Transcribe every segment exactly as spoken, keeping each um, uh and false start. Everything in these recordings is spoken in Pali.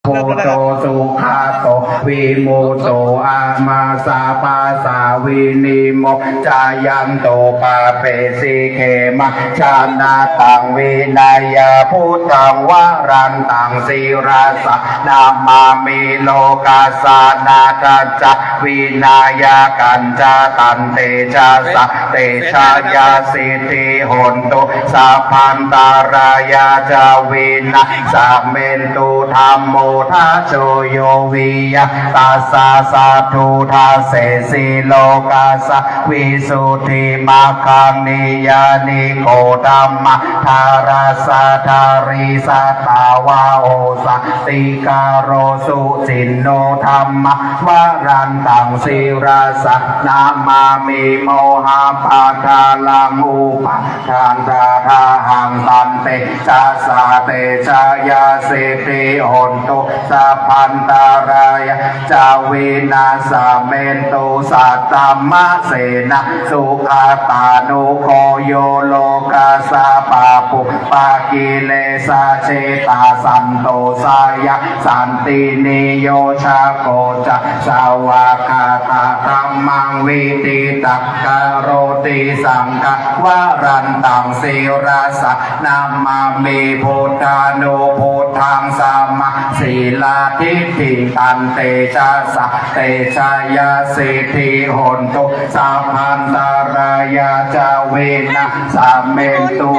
Buddho sugato vimutto, amāsapāsā vinimocayanto, pāpesi khemaṃ janataṃ. Vineyya buddhaṃ varantaṃ, sirasā namāmi. Lokassa nāthañca vināyakañca, tantejasā te jayasiddhi hotu, sabbantarāyā ca vināsamentu. Dhammo dhajo yo viya, tassa satthu dassesi. Lokassa visuddhimaggaṃ, niyyāniko dhammadharassa dhārī, sattāvaho santikaro suciṇṇo. Dhammaṃ varantaṃ, sirasā namāmi. Mohappadālaṃ upa dāntarāgaṃ, tantejasā te jayasiddhi hotu, sabbantarāyā ca vināsamentu. Saddhammasenā sugatānugo yo, lokassa pāpū pakilesajīta, santo sayaṃ santiniyojako ca, svākkhātadhammaṃ viditaṃ karoti. Saṅghaṃ varantaṃ, sirasā namāmi. Buddhānubuddhaṃ samasīladiṭṭhiṃ, tantejasā te jayasiddhi hotu, sabbantarāyā ca vināsamentu.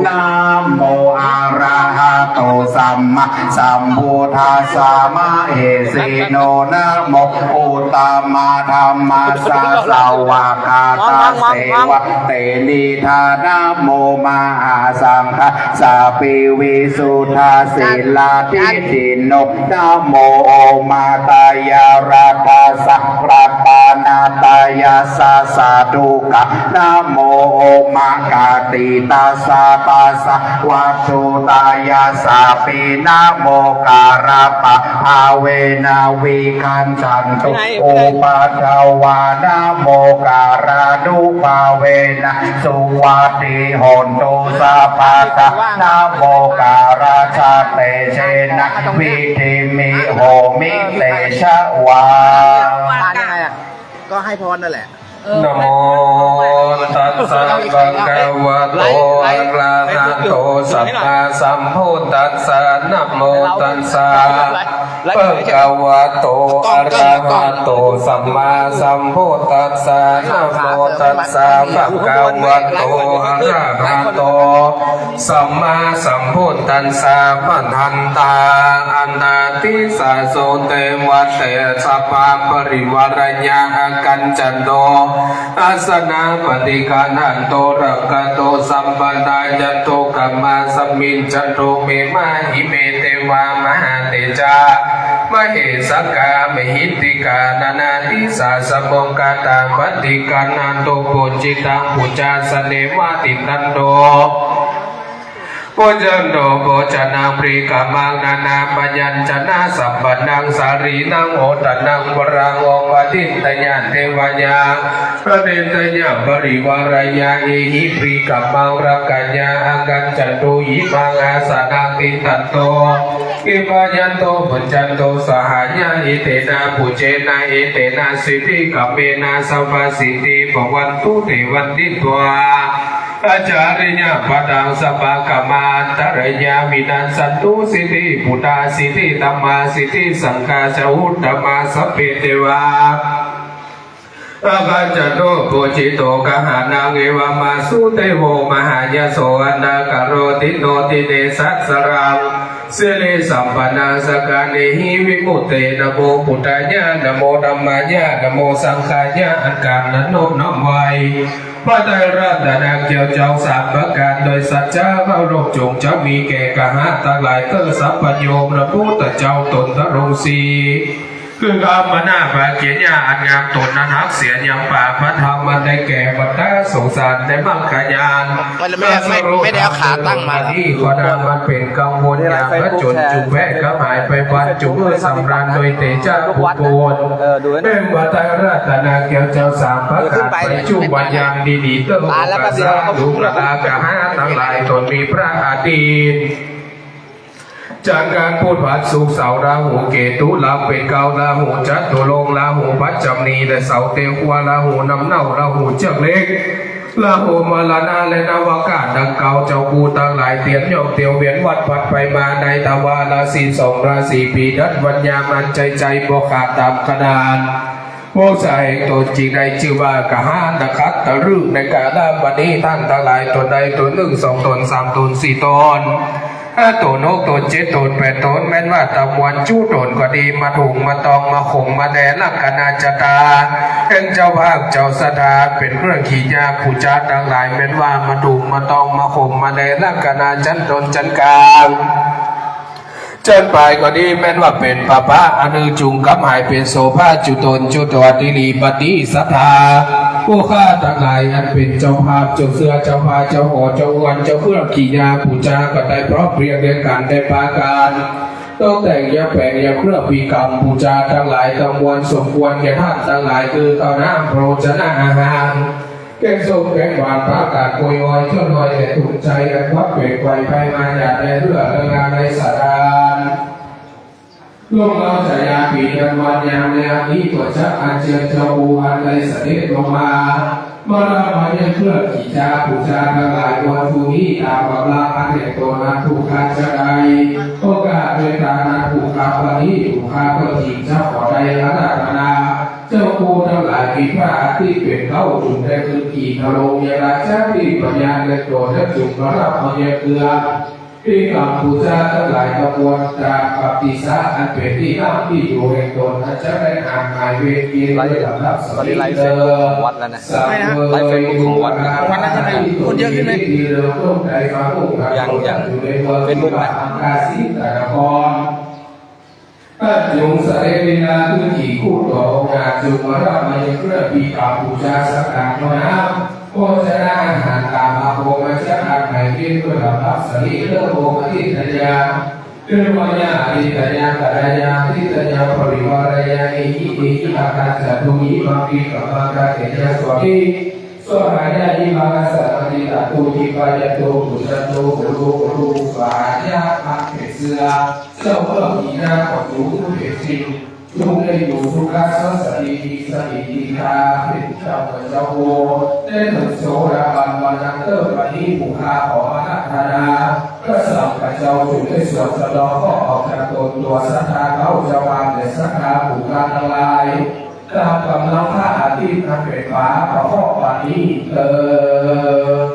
Namo arahato sammāsambuddhassa mahesino. Namo uttamadhammassa svākkhātasseva tenidha. Namo mahāsaṅghassāpi visuddhasīladiṭṭhino. Namo omātyāraddhassa ratanattayassa sādhukaṃ. Namo omakātītassa tassa vatthuttayassapi. Namokārappabhāvena vigacchantu upaddavā. Namokārānubhāvena suvatthi hotu sabbadā. Namokārassa tejena vidhimhi homi tejavā. ก็ให้พรนั่นแหละ Namo tassa bhagavato arahato sammāsambuddhassa. Namo tassa bhagavato arahato sammāsambuddhassa. Namo tassa bhagavato arahato sammāsambuddhassa. Bhadantā aṭṭhārisa so devā te sabbā parivārāya āgacchantu. Āsanā paṭiggaṇhātu rakkhantu sabbadā. Yantu kammaṃ samijjhantu me māhi me devā mahātejā mahesakā mahiddhikā nānādisa samāgatā paṭiggaṇhātu pūjitaṃ pūjāsaneva tiṭṭhantu. Pūjantu pūjanaṃ abhikkāmaṃ nānābhayañjanasambhannaṃ sārīraṃ oṭṭhānaṃ balaṃ oghatiṇṇañca devānaṃ paṇḍitañca parivārāya ehi abhikkāmaṃ rakkhāya āgacchantu imaṃ āsanaṃ tiṭṭhantu. Khippāyantu muccantu sahāya etena pūjena etena siddhikkhammena sabbasiddhi bhavantu te. Vandetva ācariyapadaṃ sabbakammantarāya vinassantu siddhibhūtā siddhidhammā siddhisaṅghā ca uttamaṃ. Sabbe devā āgacchantu pūjito gahanaṃ. Evamāsu devo mahāyaso antakkaro tiṇṇo tiṇṇe satsaraṃ sirisampannaṃ sakkārehi vimucce. Namo buddhāya, namo dhammāya, namo saṅghāya. อันการนั้นน้อมไหว้พระไตรรัตนเจ้าเจ้าสามประการโดยสัจจะเคารพจงจะมีแก่ข้าทั้งหลายเถิด สัพพัญญูพระพุทธเจ้าตนนรงค์สี คือคำมนาภาเกียรติยาอันงามตนนั้นหักเสียยังปาพระธรรมอันได้แก่บรรดาสงสารในมรรคญาณ ไม่ไม่ไม่ไม่ได้เอาขาตั้งมา ที่ขอดามันเป็นกังวลอย่างพระจนจุแวะกระหายไปวันจุเมื่อสำราญโดยเตจาบุคคล เออดูนะ เป็นพระไตรรัตนเกียรติเจ้าสามประการไปจุบัญญัติดีๆเติม ตายแล้วแป๊บเดียว ลูกหลานกหาทั้งหลายตนมีพระอาทิตย์ จากการพูดผัดศุกร์เสาร์ราหูเกตุ ลาเป็นเก้า ราหูจตุรงค์ ราหูประจำนีและเสาเตหัว ราหูน้ำเน่า ราหูเจือกเล็ก ราหูมรณะและนวกาศดังเก่า เจ้ากูทั้งหลายเตียนย่องเตียวเวียนวัดผัดไปมาในทวารราศีสองราศีปีนั้นวันยามอันใจใจบ่ขาดตามขนาด พวกสายแห่งตนจึงได้ชื่อว่ากหานะคัตตฤกษ์ในกาลาวันนี้ท่านทั้งหลายตนใดตนหนึ่งสองตนสามตนสี่ตนห้าตนหกตนเจ็ดตนแปดตนแม้นว่าตะมวนจุตนก็ดีมาถุงมาตองมาขมมาแดลักษณะชะตาแห่งเจ้าภาพเจ้าสถานเป็นเครื่องขีญาปูจาทั้งหลายแม้นว่ามาถุงมาตองมาขมมาแดลักษณะชั้นตนชั้นกลาง จนปลายก็ดีแม้นว่าเป็นปะปะอนุจุงกำหายเป็นโสภาจุตนจุตวติลีปฏิสัทธาผู้ข้าทั้งหลายอันเป็นเจ้าภาพเจ้าเสื้อเจ้าผ้าเจ้าหอเจ้าอวนเจ้าเครื่องขีญาปูจาก็ได้พร้อมเพรียงเดียวกันได้ปาการตกแต่งยาแปลงยาเครื่องปีกรรมปูจาทั้งหลายตำมวลสมควรแก่ท่านทั้งหลายคือข้าวน้ำโภชนะอาหาร แกงส้มแกงหวานผักกาดกล้วยอ้อยจนอ้อยแต่ถูกใจอันวัดเป็นไกวไปมาอย่าได้เพื่อเรื่องงานในสถานร่วมเราจะยาปีกันวันยามในอาทิตย์ตัวชักอันเชิญเจ้าบูอันได้เสด็จลงมามาลามายังเครื่องกิจจาปูจาทั้งหลายวันพรุ่งนี้ตามกำลังอันแห่งตนนั้นผู้ข้าจะได้โอกาสเป็นตานั้นผู้ข้าวันนี้ผู้ข้าก็จริงจะขอได้อาราธนา เจ้าผู้ทั้งหลายมีพระอาทิตย์เป็นเก้าจุดได้คืนกี่นรงยราชาติปัญญาและโกรธและจุมพระพยาเกลือที่กัมพูชาทั้งหลายกระบวนการปฏิสาอันเป็นที่ตั้งที่อยู่แห่งตนนั้นจะได้ห่างหายเวรเกณฑ์ด้วยลำดับสติเถิด ไลฟ์เฟซบุ๊กของวัดแล้วนะ สังเวย ไลฟ์เฟซบุ๊กของวัด วันนั้นใช่ไหม คนเยอะขึ้นไหม ที่เริ่มต้นในพระองค์ ยัง ยัง อยู่ในเมือง เฟซบุ๊กนะ ที่ว่าอังคาสิงห์นคร ท่านจงเสด็จลีลาขึ้นกี่คู่ต่อองค์อาจจงมารับมายังเครื่องปีกาปูชาสักการะน้ำโภชนาอาหารตามมาโภมาชาอาหารเรียกด้วยลำดับสรีเลือกโภมาทิตยาเรื่องมายาอาทิตยากัลยาทิตยาปริวารยาเอหิเอหิอาการจัตุหิมังคีกัมมังกาเตยาสวามิ สวาหายายิมากาสามิตาตุติปายาตุปุจจตุปุรุปุรุสวาหายาพักเขเสือเจ้าเมื่อปีหน้าขอจูงเขตสิงจุงได้อยู่สุขะสสติมีสติติคาเป็นเจ้าเจ้าโวได้ถึงโสดาบันวันนั้นเติมปณิปุคาขออาราธนาพระสังฆเจ้าจุงได้สวดสะเดาะเคราะห์ออกจากตนตัวศรัทธาเขาเจ้าบ้านและศรัทธาผู้ข้าทั้งหลาย ตามกำลังพระอาทิตย์อันเป็นฟ้าประเคราะห์ปานีเถิด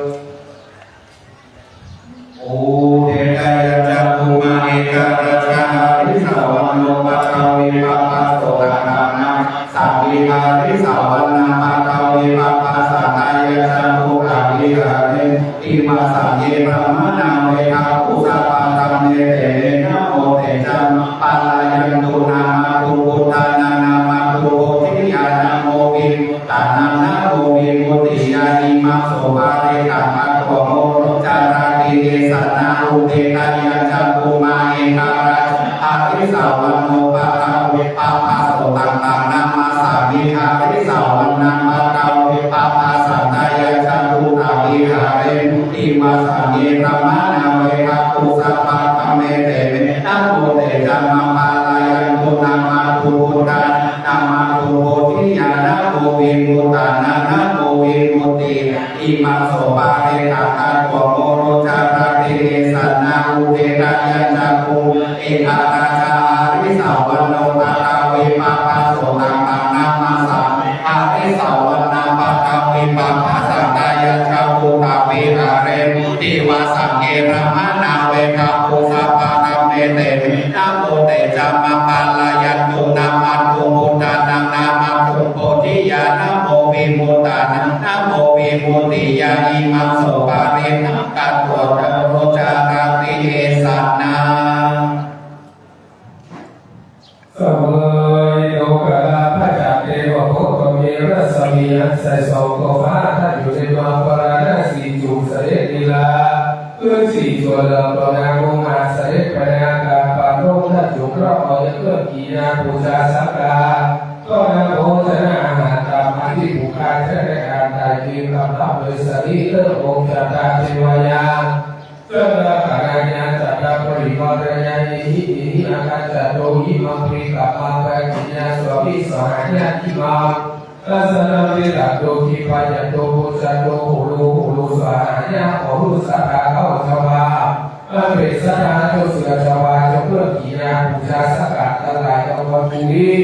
Udetayacakkhumā ekarājā harissavaṇṇo paṭhavippabhāso taṃ taṃ namassāmi harissavaṇṇaṃ paṭhavippabhāsantayacakkhukā viharemu imassaṃ ye brāhmaṇā vedagu sabbadhamme te me namo te ca maṃ pālayantu namatthu buddhānaṃ namatthu bodhiyā namo vimuttānaṃ namo vimuttiyā imaṃ so parittaṃ katvā moro carati esanā udetayacakkhumā ekarājā harissavaṇṇo paṭhavippabhāso taṃ taṃ namassāmi harissavaṇṇaṃ paṭhavippabhāsantayacakkhukā viharemu imassaṃ ye brāhmaṇā vedagu sabbadhamme te me namo te ca maṃ pālayantu namatthu buddhānaṃ namatthu bodhiyā namo vimuttānaṃ namo vimuttiyā imaṃ so parittaṃ katvā moro carati esanā udetayacakkhumā ekarājā harissavaṇṇo paṭhavippabhāso taṃ taṃ namassāmi harissavaṇṇaṃ paṭhavippabhāsantayacakkhukā viharemu imassaṃ ye brāhmaṇā vedagu sabbadhamme te me namo te ca maṃ pālayantu namatthu buddhānaṃ namatthu bodhiyā namo vimuttānaṃ namo vimuttiyā imaṃ so parittaṃ katvā moro carati esanā เสวยนกกาลาพระจันทร์เทวโพธิ์ก็มีรัศมีอันใสส่องทั่วฟ้าท่านอยู่ในเมืองพาราณสีจุ่งเสด็จลีลาขึ้นสี่ส่วนเหล่าตัวนางองค์อาจเสด็จไปในอากาศปานโลกท่านจุ่งรับเอายังเครื่องขีณาปูชาสักการะต้อนรับโภชนาอาหารตามอันที่ผู้ข้าจะได้อ่านได้เพียงลำดับโดยสรีเลิกองค์จัตตาเทวายา Candamānāya ca tadaparivaṭṭayi, ehi ehi āgacchantu, imaṃ abhikkāmuṃ bhagavā pācittāyāsvāmiṃ sahāyā imaṃ dasanaṃ viharantu khippayantu, pūjantu huru huru svāhāya. ขอผู้ศรัทธาข้าพเจ้าว่า อันเป็นศรัทธาเจ้าเสือเจ้าว่าเจ้าเพื่อนกิยา บูชาสักการะทั้งหลาย ทั้งวันพรุ่งนี้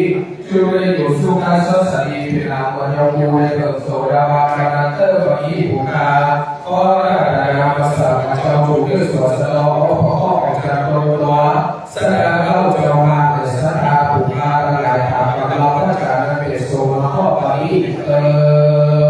จงได้อยู่สุขสวัสดี เป็นลาภ วันยาม ในเถิด โสดาบัน อรหันต ปาฏิปุคคา ขออาราธนาพระสังฆเจ้า ผู้ได้สวดสะเดาะเคราะห์ พระเคราะห์ประจำตัว ศรัทธาข้าพเจ้ามา และศรัทธาผู้ข้าทั้งหลาย ตามกำลังพระอาจารย์นั้นเป็นสงฆ์มาข้อปฏิเติ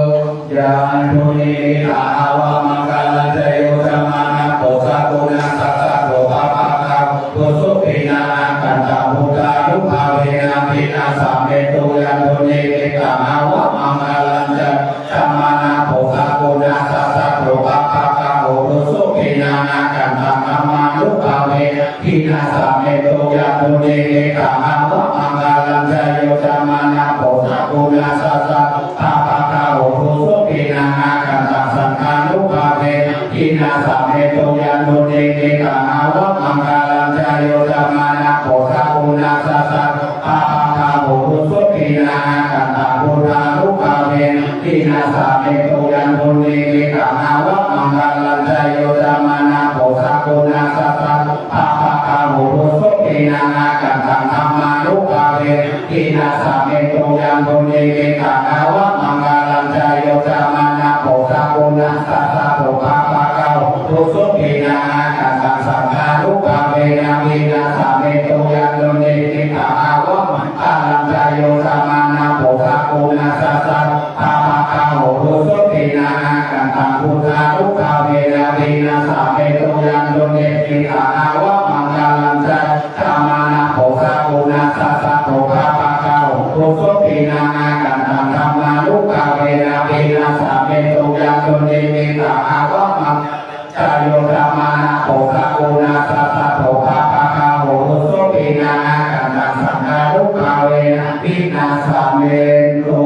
ม Yandunnimittaṃ avamaṅgalañca, yo cāmanāpo sakuṇassa saddo, pāpaggaho dussupinaṃ akantaṃ, buddhānubhāvena vināsamentu. Yandunnimittaṃ avamaṅgalañca, yo cāmanāpo sakuṇassa saddo, pāpaggaho dussupinaṃ akantaṃ, dhammānubhāvena vināsamentu. Yandunnimittaṃ avamaṅgalañca, yo cāmanāpo sakuṇassa saddo, pāpaggaho dussupinaṃ akantaṃ, saṅghānubhāvena vināsamentu. Yandunnimittaṃ avamaṅgalañca, yo cāmanāpo sakuṇassa saddo, pāpaggaho dussupinaṃ akantaṃ, buddhānubhāvena vināsamentu. Yandunnimittaṃ avamaṅgalañca, yo cāmanāpo sakuṇassa saddo, pāpaggaho dussupinaṃ akantaṃ, dhammānubhāvena vināsamentu. Yandunnimittaṃ avamaṅgalañca, yo cāmanāpo sakuṇassa saddo, pāpaggaho dussupinaṃ akantaṃ, saṅghānubhāvena vināsamentu. Yandunnimittaṃ avamaṅgalañca, yo cāmanāpo sakuṇassa saddo, pāpaggaho dussupinaṃ akantaṃ, buddhānubhāvena vināsamentu. Yandunnimittaṃ avamaṅgalañca, yo cāmanāpo sakuṇassa saddo, pāpaggaho dussupinaṃ akantaṃ, dhammānubhāvena vināsamentu. Yandunnimittaṃ avamaṅgalañca, yo cāmanāpo sakuṇassa saddo, pāpaggaho dussupinaṃ akantaṃ, saṅghānubhāvena vināsamentu.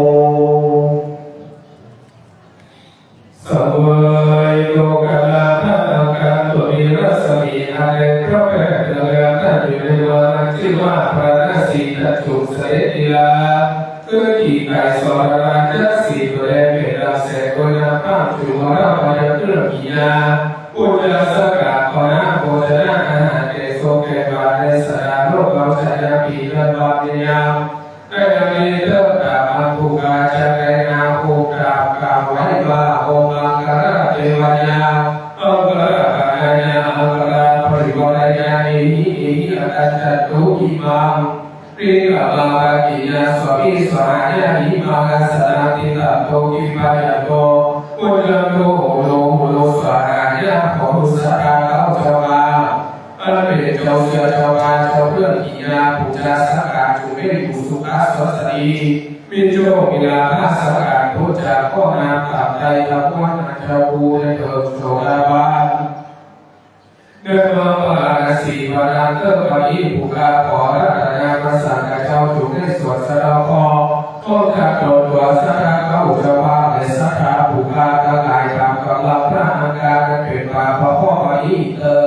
สังเวยทุกขลาภะ อังคารตุนีรัศมี อันเป็นพระแพทย์เรืองท่านอยู่ในเมืองมัชฌิมะพาราณสี ท่านจงเสด็จลีลา ขึ้นขี่ไกรสรราชสีห์ โดยได้เป็นลำแสงโดยนำข้ามจุลมรณะมายังเครื่องกิยา ปุญญาสกะ ปณะโภชนะอาหารแก่ทรงแก่บาทในสดาโลกเราชนะปีเดือนวันยาม ในยามนี้เทิดตามอัมพุกาจารย์นาภูกราบกราบไหว้ว่า โอมังคลาเทวายา มังคลาปนายา มังคลาปริวารายา เอหิ เอหิ อากัญจันตุ อิมัง วิกรรมะปะกิยาสวามิ สหายา อิมัง อาสนะติตันโต กิปปะยันโต ปุญญาโต โหโล โหโล สหายา ขอผู้ศรัทธาข้าพเจ้ามา อันเป็นเจ้าเสือเจ้าว่าเจ้าเพื่อนกิยา บูชาสักการะ จุเมกุสุขะสวัสดี มีโชคมีลาภสักการะ ผู้จากข้อน้ำตามใจทั้งมวล อันเจ้าผู้ได้เถิด โสดาบัน เดินมาปาราณสี วันนั้นเกิดปาฏิปุคคา ขออาราธนาพระสังฆเจ้า จุเมสวดสะเดาะเคราะห์ พร้อมทั้งตนตัวศรัทธาข้าพเจ้า และศรัทธาผู้ข้าทั้งหลาย ตามกำลังพระอังคารนั้นเป็นปาปะข้อปฏิเติ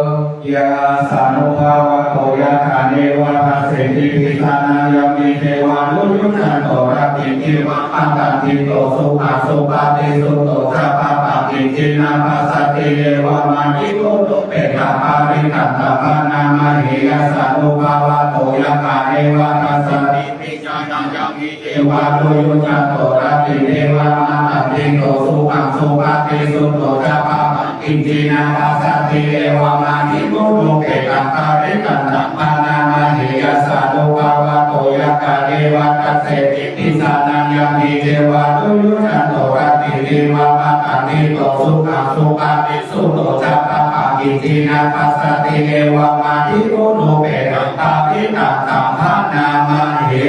ม Yassānubhāvato yakkhaṃ neva dasseti, disānaṃ yamhi devā nuyuñjanto rattiṃ dīvā matandito, sukhaṃ supati sutto ca pāpaṃ kiñci na passati, devamanussapāṇi buddho petāparittaṃ taṃ bhaṇāma he. Yassānubhāvato yakkhaṃ neva dasseti, disānaṃ yamhi devā nuyuñjanto rattiṃ dīvā matandito, sukhaṃ supati sutto ca pāpaṃ kiñci na passati, devamanussapāṇi buddho petāparittaṃ taṃ bhaṇāma he. Yassānubhāvato yakkhaṃ neva dasseti, disānaṃ yamhi devā nuyuñjanto rattiṃ dīvā matandito, sukhaṃ supati sutto ca pāpaṃ kiñci na passati, devamanussapāṇi buddho petāparittaṃ taṃ bhaṇāma he.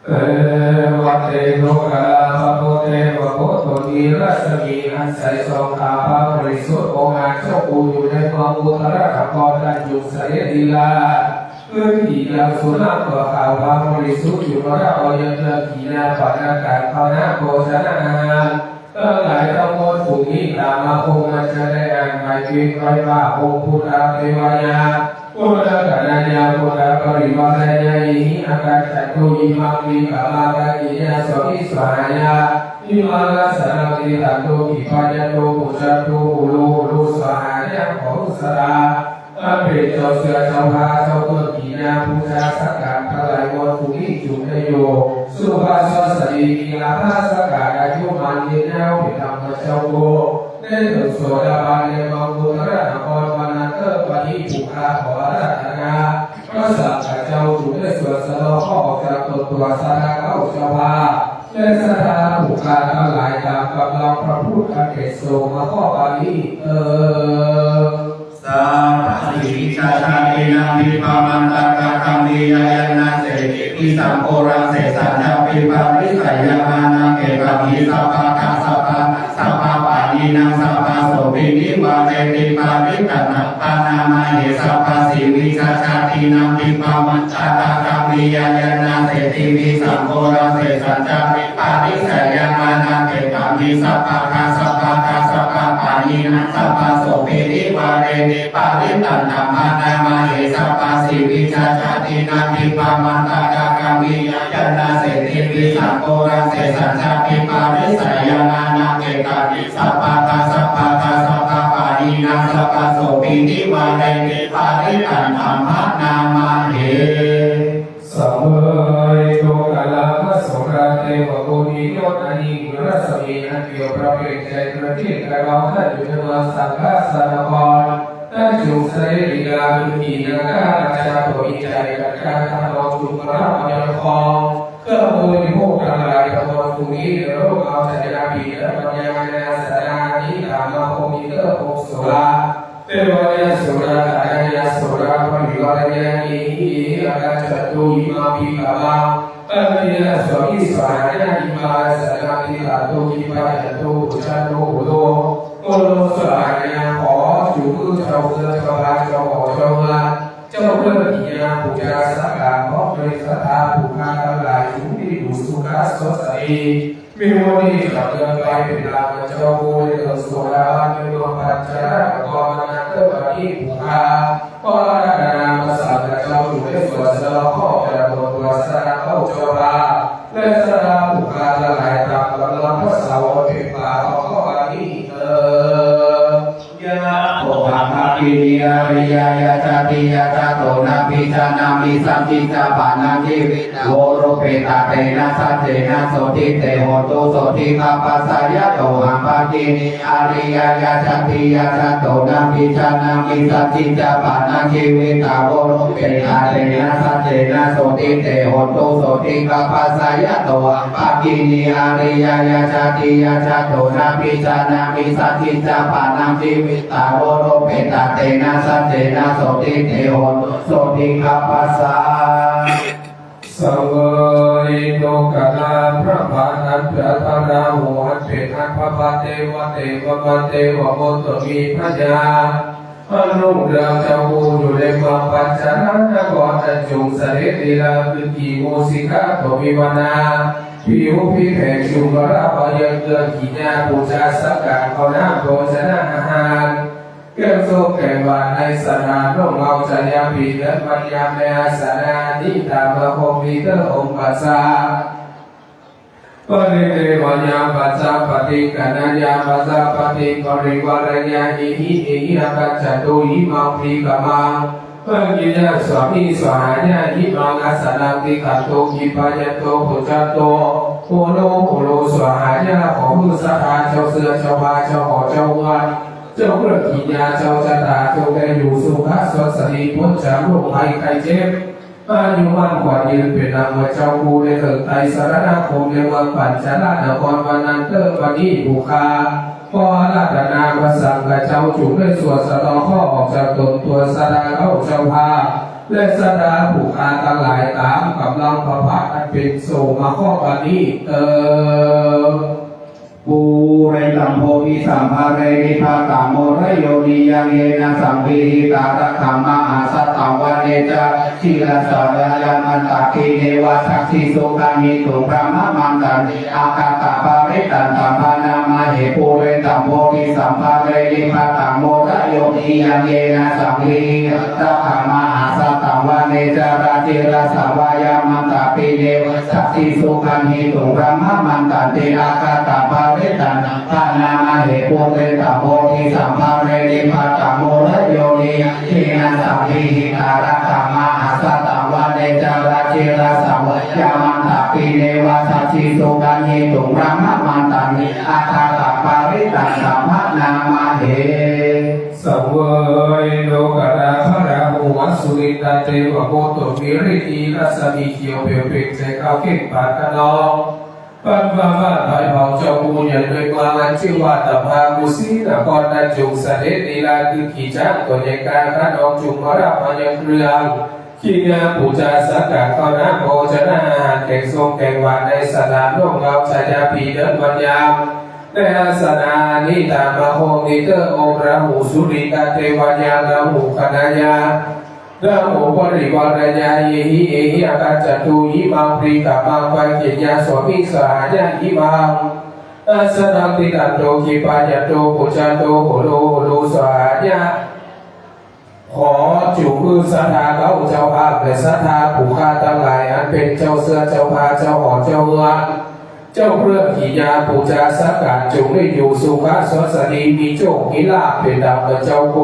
เอวัง เตโชติคารา พระพุทธเทพบุตร มีรัศมีอันใสส่อง ข้าพระบริสุทธิ์องอาจเจ้าผู้อยู่ในเมืองอุตรนคร ท่านจงเสด็จลีลา ขึ้นขี่ยังสุนัขตัวขาว พระบริสุทธิ์อยู่พระอวัยวะ กิยาปณะการ ปณะโภชนะอาหาร ทั้งหลายทั้งมวลฝูงนี้ ตามมาพรหมจรรย์อันหมายเพียงไว้ว่า องค์ปุตตะเทวายา ปุตตะกนัญญา ปุตตะปริวารายา อิหิ อากัจฉันตุ อิมัง วิกามา ภักขิยา สวามิ สวาหายา อิมัง อาสนะ ติฏฐันตุ khippāya, โต pūjyantu, hulu, hulu, svāhāya. ขอศรัทธา อันเป็นเจ้าเสื้อเจ้าผ้าเจ้าเครื่องกินยาบูชาสักการะทั้งหลายมวลฝูงนี้ จุ่งได้อยู่สุขสวัสดี มีลาภะสักการะ อายุมั่นยืนยาว เป็นธรรมเจ้าโก ได้ถึงโสดาบันในเมืองอุตรนคร วันนั้นเลิกวันนี้ ผู้ข้าขออาราธนา พระสังฆเจ้าจุ่งได้สวดสะเดาะเคราะห์ออกจากตนตัวสาธาเก้าเจ้าภาพ และสาธาผู้ข้าทั้งหลาย ตามกำลังพระพุทธอันเป็นโสมะเคราะห์ปาณีเตอ Sabbasīvisajātīnaṃ vippamantaggāgambhīrañāṇaseṭṭhībhi sampūrnaṃ sesañjaṃ vipparissayaṃ āṇākkhettaṃ hi sabbadā sabbadā sabbapāṇinaṃ sabbasopi nivāreti parittaṃ taṃ bhaṇāma he. Sabbasīvisajātīnaṃ vippamantaggāgambhīrañāṇaseṭṭhībhi sampūrnaṃ sesañjaṃ vipparissayaṃ āṇākkhettaṃ hi sabbadā sabbadā sabbapāṇinaṃ sabbasopi nivāreti parittaṃ taṃ bhaṇāma he. Sabbasīvisajātīnaṃ vippamantaggāgambhīrañāṇaseṭṭhībhi sampūrnaṃ sesañjaṃ vipparissayaṃ āṇākkhettaṃ hi sabbadā sabbadā sabbapāṇinaṃ sabbasopi nivāreti parittaṃ taṃ bhaṇāma he. สังเวย ทุกขลาภะโสภณะเทวโก มียศอันยิ่ง มีรัศมีอันเปี่ยม พระเปล่งใจประทีป กระนอง ท่านอยู่ในเมืองสังฆสนคร ท่านจงเสด็จลีลา คือขี่นาคราชาผู้มีใจกล้า ท่านรองจุ่งรับเอายอดทอง เครื่องบริโภคทั้งหลาย ทั้งมวลฝูงนี้ ในโลกเอาชยาปีและปัญญา ในอาสนะนี้ ตามมาพรหมมิตรพรหมสุร เทวายาสุรา กาณายาสุรา ปริวารายา อิหิ อากัจฉันตุ อิมัง วิกามา ภักขิยา สวามิ สวาหายา อิมัง อาสนะ ติฏฐันตุ khippāya, โต pūjyantu, hulu, hulu, svāhāya. ขอจุ่งเจ้าเสื้อเจ้าผ้าเจ้าหอเจ้าเฮือน เจ้าเครื่องกินยาบูชาสักการะ พร้อมด้วยสาธาผู้ข้าทั้งหลาย จุ่งได้อยู่สุขสวัสดี มีวันนี้กลับเดินไปเป็นลาบเจ้าผู้ได้เถิดโสดาบัน ในเมืองปัญจรนคร วันนั้นเลิกวันนี้ ผู้ข้าขออาราธนาพระสังฆเจ้า จุ่งได้สวดสะเดาะเคราะห์ออกจากตนตัวสาธาเก้าเจ้าภาพ และสาธาผู้ข้าทั้งหลาย ตามกำลังพระสาวกเป็นป่าของข้อปาณีเตอ Yato bhagini ariyāya jātiyā jāto nābhijānāmi saccicca pāṇaṃ jīvitā voropetā tena saccena sotthi te hotu sotthi gabbhassa. Yato haṃ bhagini ariyāya jātiyā jāto nābhijānāmi saccicca pāṇaṃ jīvitā voropetā tena saccena sotthi te hotu sotthi gabbhassa. Yato haṃ bhagini ariyāya jātiyā jāto nābhijānāmi saccicca pāṇaṃ jīvitā voropetā tena saccena sotthi te hotu sotthi gabbhassa. สังเวย ทุกขลาภะ พระบาทอันเปรียบพระราหู อันเป็นอัครพรรมเทวเทวา เทวมนตรีพญา พระรุ่งเรืองเจ้าผู้อยู่ในเมืองปัญจรนคร ท่านจงเสด็จลีลา คือขี่มูสิกาตัวมีวรรณา ผิวพิแผงจุ่งรับเอายอดเครื่องกินยาบูชาสักการะ ข้าวน้ำโภชนะอาหาร เครื่องส้มแกงหวาน ในสถานร่มเงาชยาปีและปัญญา ในอาสนะนี้ ตามมาพรหมมิตรพรหมปัจจา ปริเทวายาปัจจาปฏิกนัญญาปัจจาปฏิปริวารายา อิหิ อิหิ อากัจฉันตุ อิมัง วิกามา ภักขิยา สวามิ สวาหายา อิมัง อาสนะ ติฏฐันตุ khippāya, โต pūjyantu, hulu, hulu, svāhāya. ขอผู้ศรัทธาเจ้าเสื้อเจ้าผ้าเจ้าหอเจ้าเฮือน เจ้าเครื่องกินยาเจ้าชะตา จงได้อยู่สุขสวัสดี พ้นจากโรคภัยไข้เจ็บ อายุมั่นขวัญยืน เป็นนางเจ้าผู้ได้เถิดไตรสรณคม ในเมืองปัญจรนคร วันนั้นเลิกวันนี้ ผู้ข้าขออาราธนาพระสังฆเจ้า จุ่งได้สวดสะเดาะเคราะห์ออกจากตนตัวสาธาเก้าเจ้าภาพ และสาธาผู้ข้าทั้งหลาย ตามกำลังพระพักตร์อันเป็นโสมะเคราะห์ปาณีเตอ Pūreṇaṃ pohisamphareṇi bhātā mora yoniyaṃ yena saṃvihitāra dhammā āsaṭṭhaṃ vaṇeca Jirassāvāyamantā piṇeva saksī sukhaṃ hituṃ brahmamantanti. Akātaparitaṃ taṃ bhaṇāma he pure taṃ bodhisambhare nibbatamaṅgalayoginayena saṃvihitatthaṃ mahāsathaṃ vane carajirassāvāyamantā piṇeva saksī sukhaṃ hituṃ brahmamantanti. Akātaparitaṃ taṃ bhaṇāma he pure taṃ bodhisambhare nibbatamaṅgalayoginayena saṃvihitatthaṃ mahāsathaṃ vane carajirassāvāyamantā piṇeva saksī sukhaṃ hituṃ brahmamantanti. Akātaparitaṃ taṃ bhaṇāma he. ສະເຫວີຍໂລກາລະພະລາຫູ ອະສຸລິນນະເທວະບຸດຕົ ມີລິດທິລັດສະໝີຂຽວ ເປັນເປັນໃຈເຂົ້າເຂັ້ງປານກະນອງ ປັນວ່າບ້ານໄພເຜົາເຈົ້າຜູ້ໃຫຍ່ດ້ວຍເມືອງ ອັນຊື່ວ່າຕະພາກຸສິນະຄອນ ນັ້ນຈົ່ງສະເດັດນິລາດຂຶ້ນຂີ່ຊ້າງຕົວໃຫຍ່ກາຂະນອງ ຈົ່ງມາຮັບພະຍັງເຄື່ອງ ຂີດຍາປູຈາສັກການ ເຂົ້ານ້ຳໂພຊະນາອາຫານ ແກງສົ້ມແກງຫວານ ໃນສະຖານໂລກເຮົາ ຊາຍາພີເດີນວັນຍາມ ໃນອາສະນາອັນນີ້ຕາມມາໂຮມນິເຕີ ອົງລາຫູສຸລິນນະເທວະຍາ ລາຫູຄະນະຍາ ລາຫູປະລິວາລະຍາ ເອຫິ ເອຫິ ອາຄັນຈັນຕຸ ອິມັງ ບຣິກຂະມັງ ປັກຂິຍາ ສວາມິງ ສະຫາຍະ ອິມັງ ອາສະນັງ ຕິດຕັນໂຕ ຂິບພະຍັນໂຕ ໂຄຈັນໂຕ ໂຫໂລ ໂຫໂລ ສະຫາຍະ ຂໍຈົ່ງຄືສັດທາເຮົາເຈົ້າພາບ ແລະ ສັດທາຜູ້ຂ້າທັງຫຼາຍ ອັນເປັນເຈົ້າເຊື້ອ ເຈົ້າຜ້າ ເຈົ້າຫໍ ເຈົ້າເຮືອນ ເຈົ້າເຄື່ອງກິລິຍາປູຈາສັກການ ຈົ່ງໄດ້ຢູ່ສຸຂະສວັດສະດີ ມີໂຊກມີລາບ ເປັນດຳກັບເຈົ້າໂກ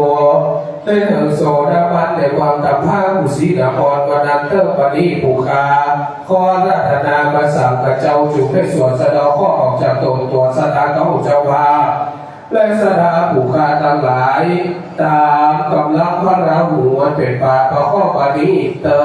ໄດ້ເຖິງໂສດາບັນ ແລະ ຄວາມຕຳພາກຸສິນະຄອນ ວັນນັ້ນເຕີບາດນີ້ຜູ້ຂ້າ ຂໍອາລາທະນາພະສັງຄະເຈົ້າ ຈົ່ງໄດ້ສວດສະເດາະເຄາະອອກຈາກຕົນຕົວສັດທາເຮົາເຈົ້າພາບ ແລະ ສັດທາຜູ້ຂ້າທັງຫຼາຍ ຕາມກຳລັງພະລາຫູ ອັນເປັນປາປະເຄາະບາລີເຕີ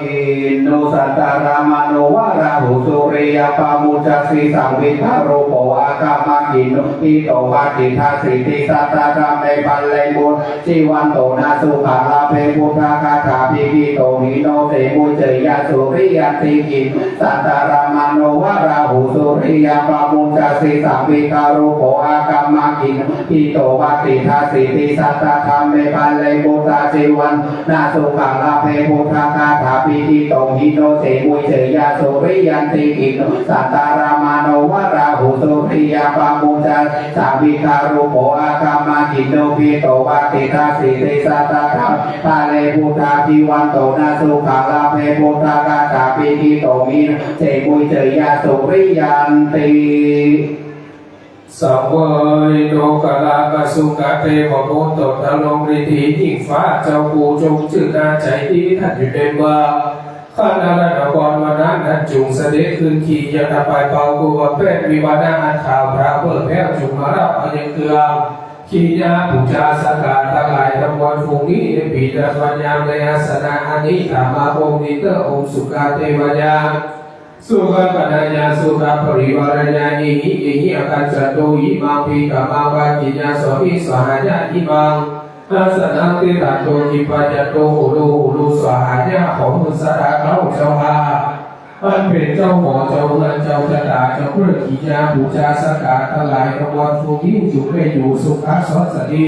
Kinnughattā rāmo vārāhu suriyappamuñcasi saṃvidhārūpo agamhakiṇṇo pīto vatiṭṭhāsi disā saddhiṃ dhamme bale buddhajīvanto na sukhaṃ labhe buddhagāthābhigīto hinosi mucciṃ ya suriyanti. Kinnughattā rāmo vārāhu suriyappamuñcasi saṃvidhārūpo agamhakiṇṇo pīto vatiṭṭhāsi disā saddhiṃ dhamme bale buddhajīvanto na sukhaṃ labhe buddhagāthābhigīto hinosi mucciṃ ya suriyanti. Kinnughattā rāmo vārāhu suriyappamuñcasi saṃvidhārūpo agamhakiṇṇo pīto vatiṭṭhāsi disā saddhiṃ dhamme bale buddhajīvanto na sukhaṃ labhe buddhagāthābhigīto hinosi mucciṃ ya suriyanti. ສັງເຫວີຍໂລກາລະອະສຸກະເທວະບຸດຕົ ນະລົງລິດທິຍິ່ງຟ້າເຈົ້າຜູ້ຈົ່ງຈື່ໜ້າໃຈ ທີ່ທ່ານຢູ່ໃນເມືອງຄະນະລະນະຄອນ ວັນນັ້ນ ນັ້ນຈົ່ງສະເດັດຂຶ້ນຂີ່ຍັງນຳປາຍເປົ່າ ຄືວ່າແປ້ນວິວາທະອັນຂາວພາວເຜີຍແຜ່ວ ຈົ່ງມາຮັບພະຍັງເຄື່ອງ ກິລິຍາປູຈາສັກການທັງຫຼາຍທັງມວນ ພວກນີ້ໃນປີດຽວກັນຍາມໃນອາສະນະອັນນີ້ ຕາມມາອົງນິເຕີ ອົງສຸກະເທວະຍາ ສຸກະຄະນະຍາ ສຸກະປະລິວາລະຍາ ເອຫິ ເອຫິ ອາຄັນຈັນຕຸ ອິມັງ ບຣິກຂະມັງ ປັກຂິຍາ ສວາມິṃ ສະຫາຍະ ອິມັງ ອາສະນັງ ຕິດຕັນໂຕ ຂິບພະຍັນໂຕ ໂຫໂລ ໂຫໂລ ສະຫາຍະ ຂໍເພິ່ນສັດທາເຮົາເຈົ້າພາບ ອັນເປັນເຈົ້າຫໍ ເຈົ້າເຮືອນ ເຈົ້າຊະຕາ ເຈົ້າເຄື່ອງກິລິຍາປູຈາສັກການທັງຫຼາຍທັງມວນ ພວກນີ້ຈົ່ງໄດ້ຢູ່ສຸຂະສະຫວັດສະດີ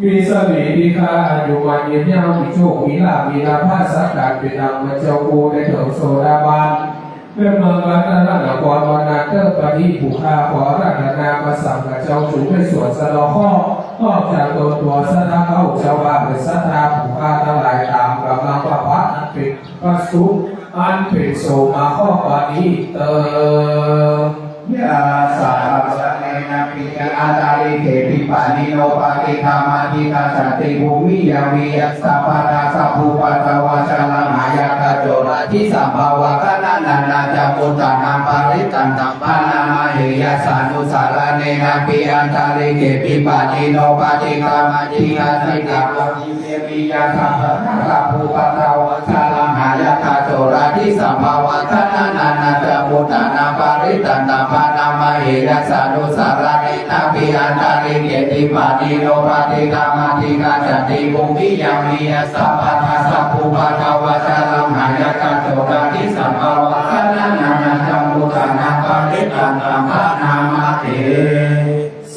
ມີສະຫວັດດີພາ ອາຍຸໝັ້ນຍືນຍາວ ມີໂຊກ ມີລາບ ມີລາພະສັກການເປັນນຳ ເມື່ອເຈົ້າຜູ້ໄດ້ເຖິງໂສດາບັນ ແມ່ນເມືອງກັນທະລະນະຄອນ ວັນນະເຕີປະຕິ ຜູ້ຂ້າຂໍອາລາທະນາພະສັງຄະເຈົ້າ ຈົ່ງໄດ້ສວດສະເດາະເຄາະ ອອກຈາກຕົນຕົວສັດທາເຮົາເຈົ້າພາບ ແລະ ສັດທາຜູ້ຂ້າທັງຫຼາຍ ຕາມກຳລັງພະພາກ ອັນເປັນພະສຸກ ອັນເປັນໂສມະເຄາະບາລີເຕີ Yassāhassāyena pīti antarikkheti pāṇino paṭiggaṇhati gacchanti bhūmiyaṃ viya sabbattha sabbupaddavā jalamaggacchakā corathi sambhavā gaṇanā nātha muttā na parittaṃ taṃ bhaṇāma he yassānusaraṇena pi antarikkheti pāṇino paṭiggaṇhati gacchanti bhūmiyaṃ viya sabbattha sabbupaddavā jalamaggacchakā corathi sambhavā gaṇanā nātha muttā na parittaṃ taṃ bhaṇāma he yassānusaraṇena pi antarikkheti pāṇino paṭiggaṇhati gacchanti bhūmiyaṃ viya sabbattha sabbupaddavā jalamaggacchakā corathi sambhavā gaṇanā nātha muttā na parittaṃ taṃ bhaṇāma he.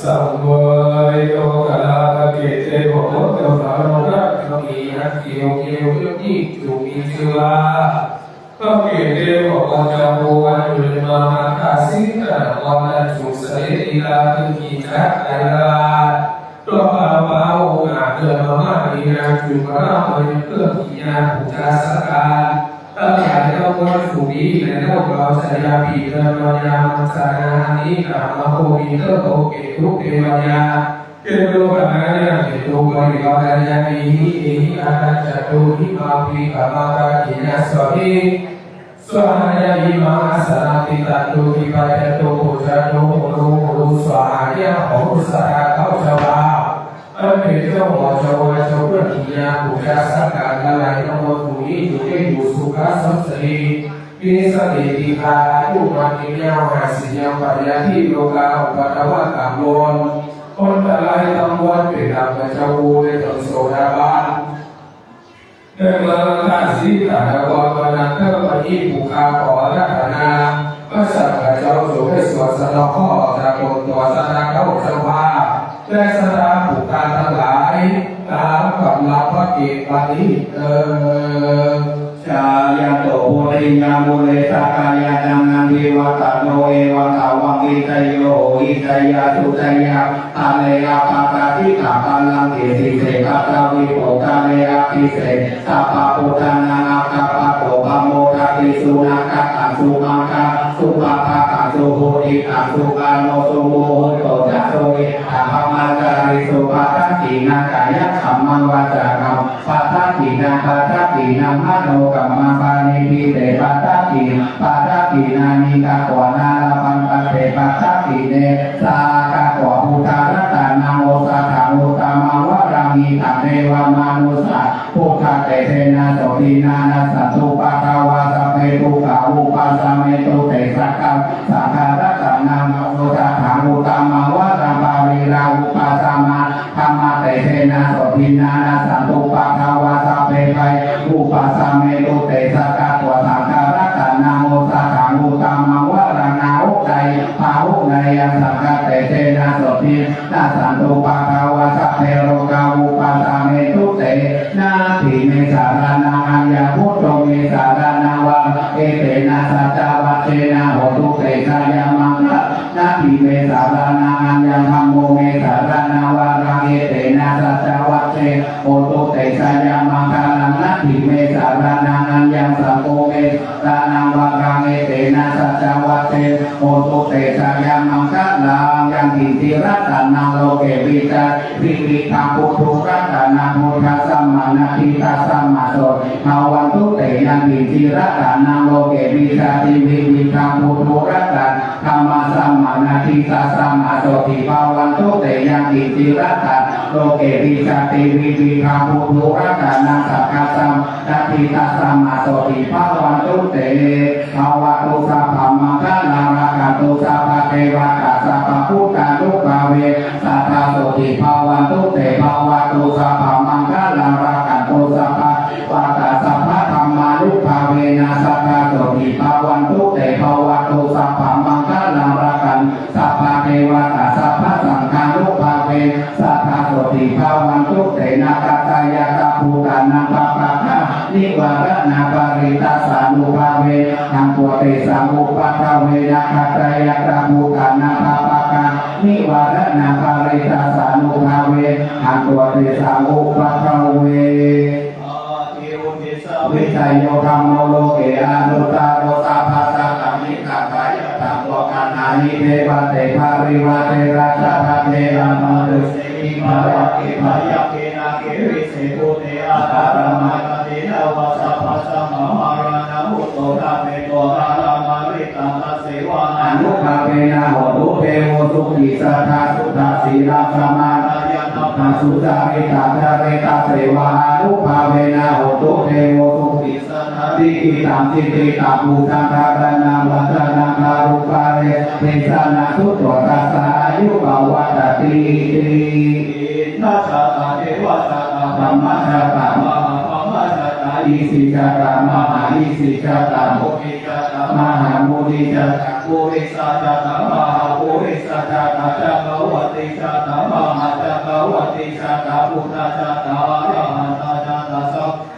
Saṃvedanaṃ katvāna ete bhagavato bhāsetaṃ เขียวๆ เรียกยิ่งจุกมีชื่อว่า พระเกศเทพ พระเจ้า ผู้ว่าอยู่ในมหาราชิกนครราชสุสเสนี ราชคือกิจจาราช ตัวพระพระองค์อาจเกิดมาว่ามีนางจุกราชมายังเครื่องกิยาปูจาสักการ ทั้งหลายทั้งมวลสุขีแก่เจ้าเราชายาปีเดินมายามัจจานานิกามาโคมีเตอร์โอเกตุเทวายา เจโตปนายาเจโตปริวารายา เอหิ เอหิ อาณาจัตตุหิ มาภี กามาตากิยาสวาหิ สวาหายา อิมาอาสนาติตันตุหิ ปัจจโตปุจจโต โหรุ โหรุ สวาหายา โหรุ สัทธา เขาเจ้าบ่าว อันเป็นเจ้าหอเจ้าวาเจ้าเพื่อนกิยาปูจาสักการะหลายทั้งมวลผู้นี้อยู่ได้อยู่สุขะสมสรี มีสติติภาอายุมันยืนยาวหาสิยังปริยัติโลกาอุปัทวะกังวลคนตรายทั้งมวลเป็นลำพระเจ้าผู้ได้ถึงโสดาบัน เดินมาลาสีตาดกรมานังเทพมณีผู้ข้าขออาราธนาพระสังฆเจ้าจงให้สวดสนองข้อจากตนตัวสถาเขาเจ้าภาพและสถาผู้ข้าทั้งหลายตามกำลังพระเกศปฏิเติม Jayanto bodhiyā mūle sakyānaṃ nandivaḍḍhano evaṃ tvaṃ vijayo hohi jayassu jayamaṅgale aparājitapallaṅke sīse paṭhavipokkhare abhiseke sabbabuddhānaṃ aggappatto pamodati. Sunakkhattaṃ sumaṅgalaṃ supabhātaṃ suhuṭṭhitaṃ sukhaṇo sumuhutto ca suyiṭṭhaṃ brahmacārisu padakkhiṇaṃ kāyakammaṃ vācākammaṃ padakkhiṇaṃ padakkhiṇaṃ manokammaṃ paṇidhī te padakkhiṇā padakkhiṇāni katvāna labhantatthe padakkhiṇe. Sakkatvā buddharatanaṃ osathaṃ uttamaṃ varaṃ hitaṃ devamanussapuggalā buddhatejena sotthinā nassantupaddavā sabbe dukkhā vūpasamentu te. Sakkatvā saṅgharatanaṃ osathaṃ uttamaṃ varaṃ pariḷāhūpasamanaṃ dhammatejena sotthinā nassantupaddavā sabbe bhayā vūpasamentu te. Sakkatvā saṅgharatanaṃ osathaṃ uttamaṃ varaṃ āhuneyyaṃ bāhuneyyaṃ saṅghatejena sotthinā nassantupaddavā sabbe rogā vūpasamentu te. Natthi me saraṇaṃ aññaṃ buddho me saraṇaṃ varaṃ etena saccavajjena hotu te jayamaṅgalaṃ. Natthi me saraṇaṃ aññaṃ dhammo me saraṇaṃ varaṃ etena saccavajjena hotu te jayamaṅgalaṃ. Natthi me saraṇaṃ aññaṃ saṅgho me saraṇaṃ varaṃ etena saccavajjena hotu te jayamaṅgalaṃ. Yaṅkiñci ratanaṃ loke vijjati vividhaṃ puthu ratanaṃ buddhasamaṃ natthi tasmā sotthī bhavantu te. Yaṅkiñci ratanaṃ loke vijjati vividhaṃ puthu ratanaṃ dhammasamaṃ natthi tasmā sotthī bhavantu te. Yaṅkiñci ratanaṃ loke vijjati vividhaṃ puthu ratanaṃ saṅghasamaṃ natthi tasmā sotthī bhavantu te. Bhavatu sabbamaṅgalaṃ rakkhantu sabbadevatā sabbabuddhānubhāvena sadā sotthī bhavantu te. Bhavatu sabbamaṅgalaṃ rakkhantu sabbadevatā sabbadhammānubhāvena sadā sotthī bhavantu te. Bhavatu sabbamaṅgalaṃ rakkhantu sabbadevatā sabbasaṅghānubhāvena sadā sotthī bhavantu te. Nakkhattayakkhabhūtānaṃ pāpaggahanivāraṇā parittassānubhāvena hantvā tesaṃ upaddave. Nakkhattayakkhabhūtānaṃ pāpaggahanivāraṇā parittassānubhāvena hantvā tesaṃ upaddave. Āti uddissa vijayo dhammo loke anuttaro sabbasattaṃ hitāya katāya ca. Dukkhamanaṃ hi devatāte parivajje rājadaṇḍe amatuse. Bhayagge bhayagge nāgirisekhute aṭṭhaṃ brahmā ca tena vā sabbasmā mārā na muttā. Nāmeto haramāritabbaṃ sevā nānubhāvena hotu devo sukhī. Sadā suddhasīlaṃ samādāya tathā sucarittaṃ care. Taṃ sevā ānubhāvena hotu devo sukhī. Sadā likhitaṃ cintitaṃ pūjaṃ dhāraṇaṃ vācanaṃ gārūpare sabbejana sutvā tassa āyu pavaḍḍhatīti. Indā jātā devā jātā brahmā jātā mahābrahmā jātā isi jātā mahāisi jātā muni jātā mahāmuni jātā purisā jātā mahāpurisā jātā cakkavatī jātā mahācakkavatī jātā buddhā jātā arahantā jātā sabbā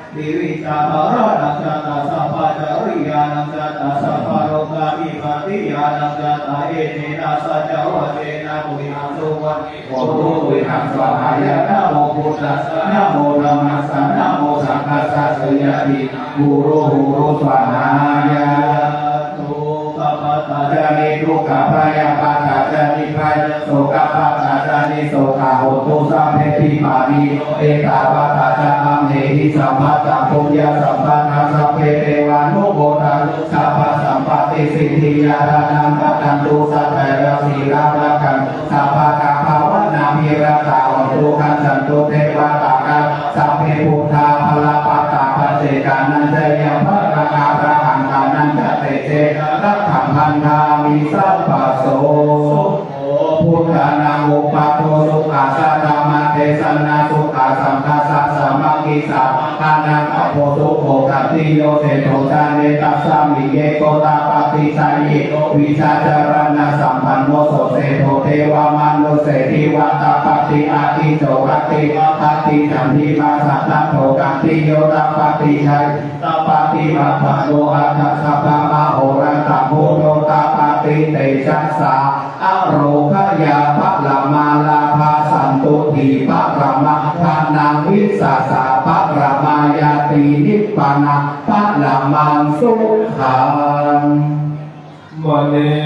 Bālānaṃ jātā sabbacāriyānaṃ jātā sabbalokadhipatiyānaṃ jātā etena saccavajjena tuyhaṃ suvatthi hotu tuyhaṃ svāhāya. Namo buddhassa, namo dhammassa, namo saṅghassa jayati. Huru huru svāhāya. Dukkhappattā ca niddukkhā, bhayappattā ca nibbhayā, sokappattā ca nissokā, hontu sabbepi pāṇino. Ettāvatā ca amhehi sambhataṃ puññasampadaṃ sabbe devānumodantu sabbasampattisiddhiyā. Dānaṃ dadantu saddhāya sīlaṃ rakkhantu sabbadā bhāvanābhiratā hontu gacchantu devatāgatā. Sabbe buddhā balappattā paccekānañca yaṃ balaṃ arahantānañca tejena rakkhaṃ bandhāmi sabbaso. Sukho buddhānaṃ uppādo sukhā saddhammadesanā sukhā saṅghassa sāmaggī sabbadhānaṃ tapo sukho. Khattiyo seṭṭho jāne tasmiṃ eko tapati jhāyino vijjācaraṇasampanno so seṭṭho devamanusse divatapati aticco rattimābhāti candimā sannaddho. Khattiyo tapati jhāyino tapati appano aṭṭhāssa brahmahorattaṃ buddho tapati tejasā. Ārogyā paramā lābhā santuṭṭhī paramā bhānaṃ vissāsa paramā ñāti nibbānaṃ paramaṃ sukhaṃ. วันนี้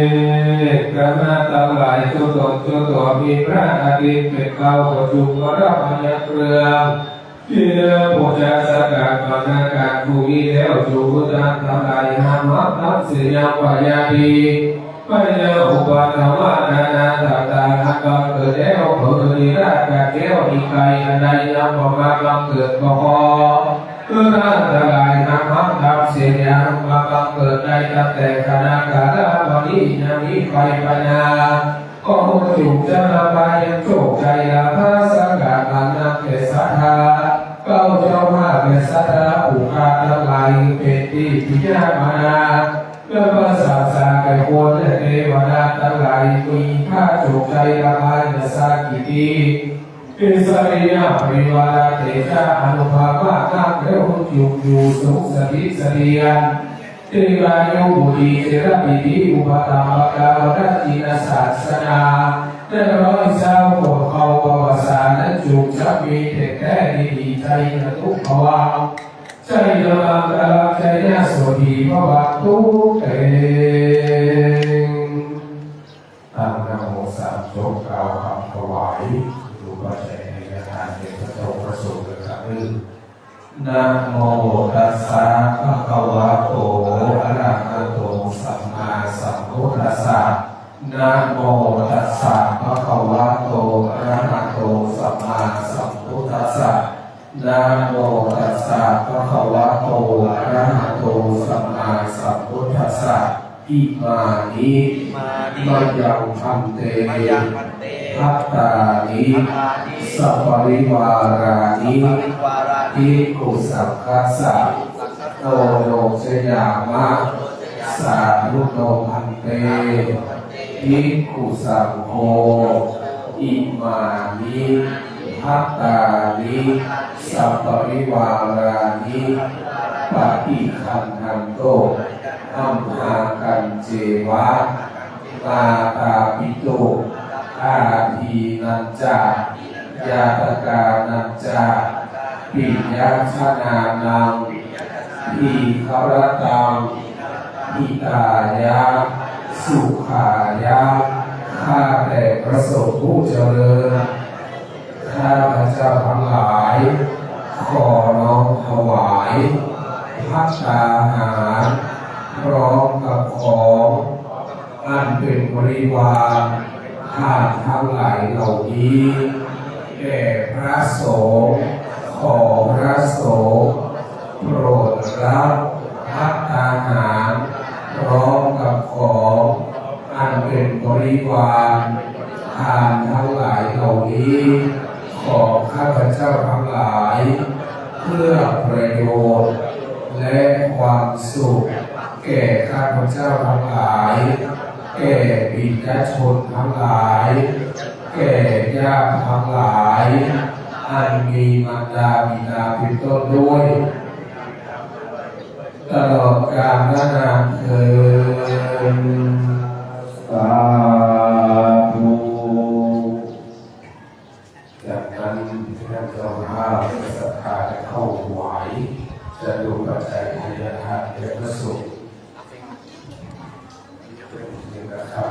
คณะทั้งหลายทุกตนทุกตัวมีพระอาทิตย์เป็นเกล้าประชุมวรพยัญชนะเครื่อง ที่เนื้อปูชาสักการะพนักงานผู้นี้แล้ว จุท่านทั้งหลายห้ามหักน้ำเสียยังพยาธิพยาอุปาทวะนานาต่างๆ อันบังเกิดแล้ว เกิดมีราชกาแก้วมีไกลอันใดนำออกมาบังเกิดก็ขอ คือท่านทั้งหลายห้ามหักน้ำเสียยังมาบังเกิดได้ตั้งแต่ขณะกาลบัดนี้ยังมีไปไปนา ขอจงชนะพายังโชคชัยลาภาสกามานังแก่ศรัทธา เก้าเจ้าห้าแก่ศรัทธาผู้ข้าทั้งหลายเป็นที่พิจารณา และพระศาสดาแก่คนและเทวดาทั้งหลายมีพระโชคชัยลาภาสกิติ อิสริยะปริวาราเตชะอนุภาพะนักแล้วจุกอยู่สุขสถิตเสถียร เทวายุบุตรีเจรปิติอุปตาปกาวรจินศาสนา ได้ร้อยเศร้าคนเข้าประวัติศาสตร์และจุกจะมีแต่แท้ดีใจนะทุกภวัง ชัยมังคลังชัยโสธีภวันตุเต ตั้งนะโมสามจบกล่าวคำถวาย รูปปัจจัยทายทานแด่พระเจ้าพระสงฆ์นะครับ Namo tassa bhagavato arahato sammāsambuddhassa. Namo tassa bhagavato arahato sammāsambuddhassa. Namo tassa bhagavato arahato sammāsambuddhassa. Imāni mayaṃ bhante bhattāni saparivārāni bhikkhusaṅghassa oṇojayāma. Sādhu no bhante bhikkhusaṅgho imāni bhattāni saparivārāni paṭiggaṇhatu amhākañceva mātāpitu ādīnañca ñātakānañca piyajanānaṃ dīgharattaṃ hitāya sukhāya. ข้าแต่พระสงฆ์ผู้เจริญ ข้าพเจ้าทั้งหลาย ขอน้อมถวายภัตตาหาร พร้อมกับของ อันเป็นบริวารทานทั้งหลายเหล่านี้ แด่พระสงฆ์ ขอพระสงฆ์โปรดรับภัตตาหาร พร้อมกับของ อันเป็นบริวารทานทั้งหลายเหล่านี้ ของข้าพเจ้าทั้งหลาย เพื่อประโยชน์และความสุข แก่ข้าพเจ้าทั้งหลาย แก่ปิยชนทั้งหลาย แก่ญาติทั้งหลาย อันมีมารดาบิดาเป็นต้นด้วย ตลอดกาลนานเทอญ สาธุ จากนั้นท่านเจ้าภาพศรัทธาจะเข้าถวายจตุปัจจัยทายทานแด่พระสงฆ์นะครับ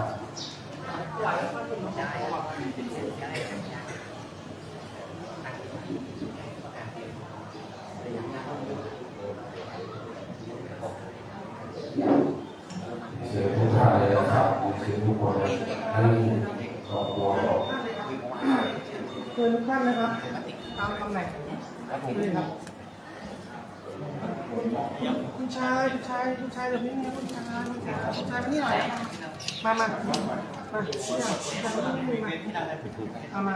เชิญทุกท่านเลยนะครับ เชิญทุกคนเลย ให้ครอบครัว เชิญทุกท่านนะครับ ตามตำแหน่งเลยครับ คุณชาย คุณชาย คุณชาย เดี๋ยวนี้นะ คุณชาย คุณชาย คุณชายมานี่หน่อยนะครับ มา มา มา มา เอามา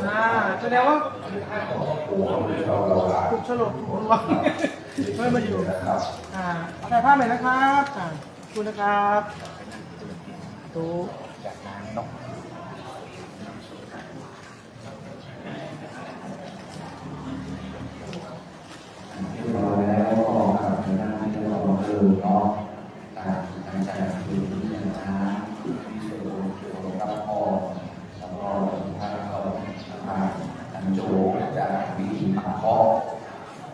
อ่า แสดงว่า ถูกโฉลกถูกดวง ไม่มาอยู่ อ่า ถ่ายภาพหน่อยนะครับ อ่า ขอบคุณนะครับ ตู้ เรียบร้อยแล้วก็กลับไปนั่งที่เดิมเนาะ ตามหลังจากที่มีน้ำที่สวดมนต์รับพรแล้วก็พระสงฆ์ประธานอันโจจะมีพิธีปากเคราะห์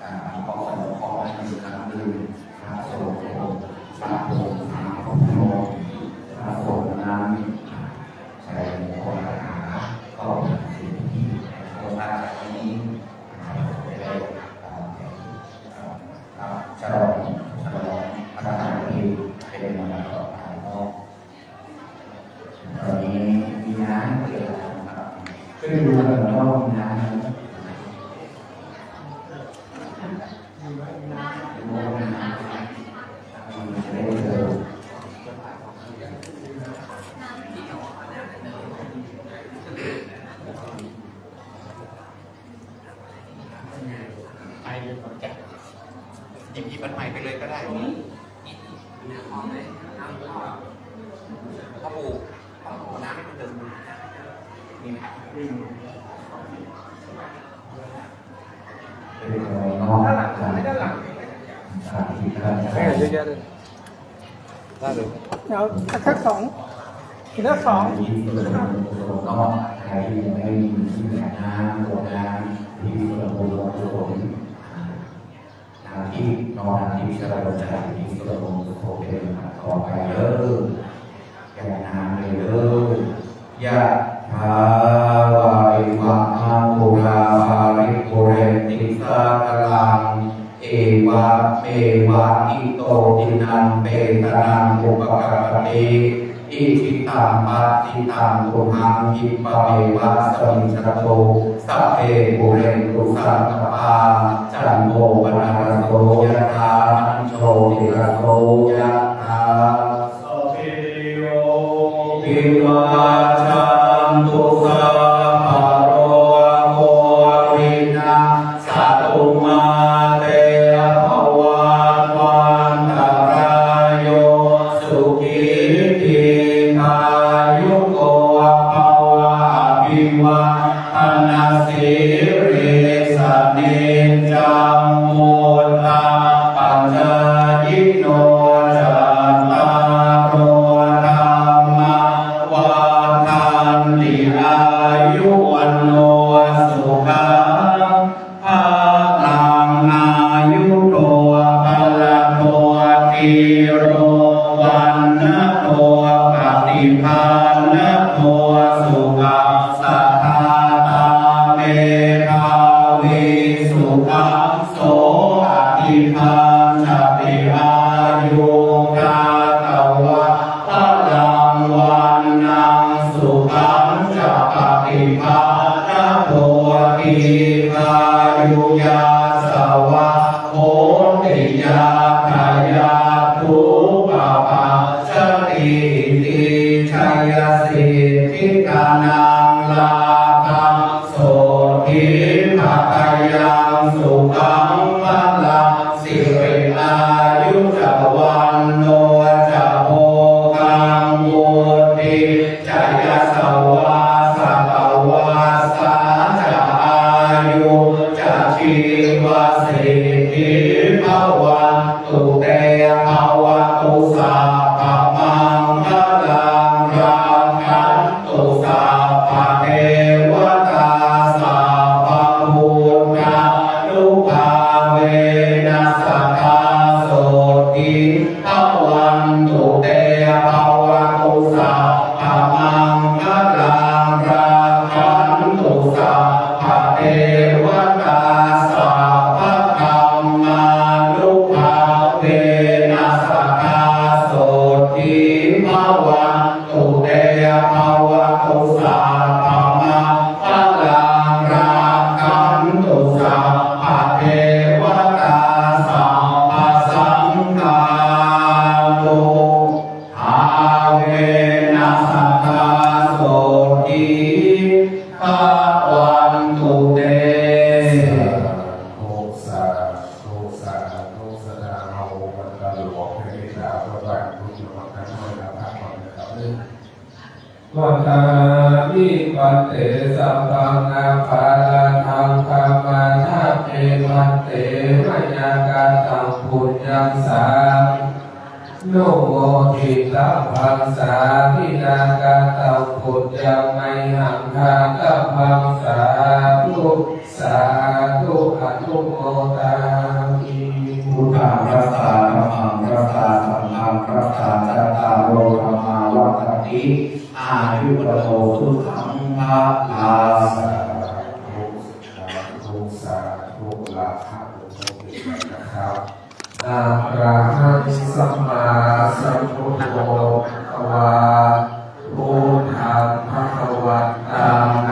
อ่า ขอสนองเคราะห์ให้อีกครั้งหนึ่ง พระสงฆ์ พระสงฆ์ พระสงฆ์ พระสงฆ์นั้น ชัยมงคลคาถาเข้าถึงสิ่งที่พระเจ้านี้รับฉลอง ฉลองพระทหารที่เป็นลำดับต่อไปเนาะ ตอนนี้มีน้ำเกิดแล้วนะครับ ช่วยดูกันหน่อยว่ามีน้ำไหม ไปเลยก่อนจ้ะ หยิบ หยิบอันใหม่ไปเลยก็ได้ พระปู่ พระปู่ น้ำให้มันเดิน มีไหม เรียบร้อยเนาะ ด้านหลัง ด้านหลัง เยอะแยะเลย ได้เลย เดี๋ยวสักสอง อีกสักสอง เนาะ ใครที่ยังไม่มีที่แหล่งน้ำ บ่อน้ำ ที่สมบูรณ์สมบูรณ์ ทางที่นอนทางที่สบายใจที่สมบูรณ์สมบูรณ์เป็นลำดับต่อไปเด้อ แก่นางเลยเด้อ Yathā vārivahā pūrā paripūrenti sāgaraṃ, evameva ito dinnaṃ petānaṃ upakappati. Icchitaṃ patthitaṃ tumhaṃ khippameva samijjhatu, sabbe pūrentu saṅkappā, cando paṇṇaraso yathā, maṇi jotiraso yathā. Sabbītiyo vivajjantu, sabbarogo vinassatu, mā te bhavatvantarāyo, sukhī dīghāyuko bhava. Abhivādanasīlissa niccaṃ vuḍḍhāpacāyino, cattāro dhammā vaḍḍhanti, āyu vaṇṇo sukhaṃ balaṃ. Āyudo balado dhīro, vaṇṇado paṭibhāṇado, sukhassa dātā medhāvī, sukhaṃ so adhibhāñjati. Āyuṃ datvā balaṃ vaṇṇaṃ, sukhañca paṭibhāṇado, dīghāyu yasavā hoti, yattha yatthūpapajjatīti. Jayasiddhi dhanaṃ lābhaṃ, sotthi bhāgyaṃ sukhaṃ balaṃ, siri āyu ca vaṇṇo ca, bhogaṃ vuḍḍhī ca yasavā, satavassā sabbadevatā sabbabuddhānubhāvena sadā sotthī bhavantu te. Bhavatu sabbamaṅgalaṃ rakkhantu sabbadevatā sabbadhammānubhāvena sadā sotthī bhavantu te. Bhavatu sabbamaṅgalaṃ rakkhantu sabbadevatā sabbasaṅghānubhāvena sadā sotthī bhavantu te. Sādhu, sādhu, sādhu. ສະດາເຮົາວັນຕະຫຼວງເມດຕາ ພະບາດບຸນຍະວັດຕະນະ ພະບາດບຸນຍະວັດຕະນະ Vadāmi bhante sabbaṃ aparādhaṃ khamatha me bhante, mayā kataṃ puññaṃ sāminā anumoditabbaṃ, sāminā kataṃ puññaṃ mayhaṃ dātabbaṃ. Sādhu, sādhu, anumodāmi. Buddhaṃ ratā, dhammaṃ ratā, saṅghaṃ ratā, cattāro dhammā vaḍḍhanti, āyu vaṇṇo sukhaṃ balaṃ. Sādhu, sādhu, sādhu. ລະຫະໂຕ ສຳມາສຳພຸດໂທ ອະລະຫັງ ສຳມາສຳພຸດໂທ ພະຄະວາ Buddhaṃ bhagavantaṃ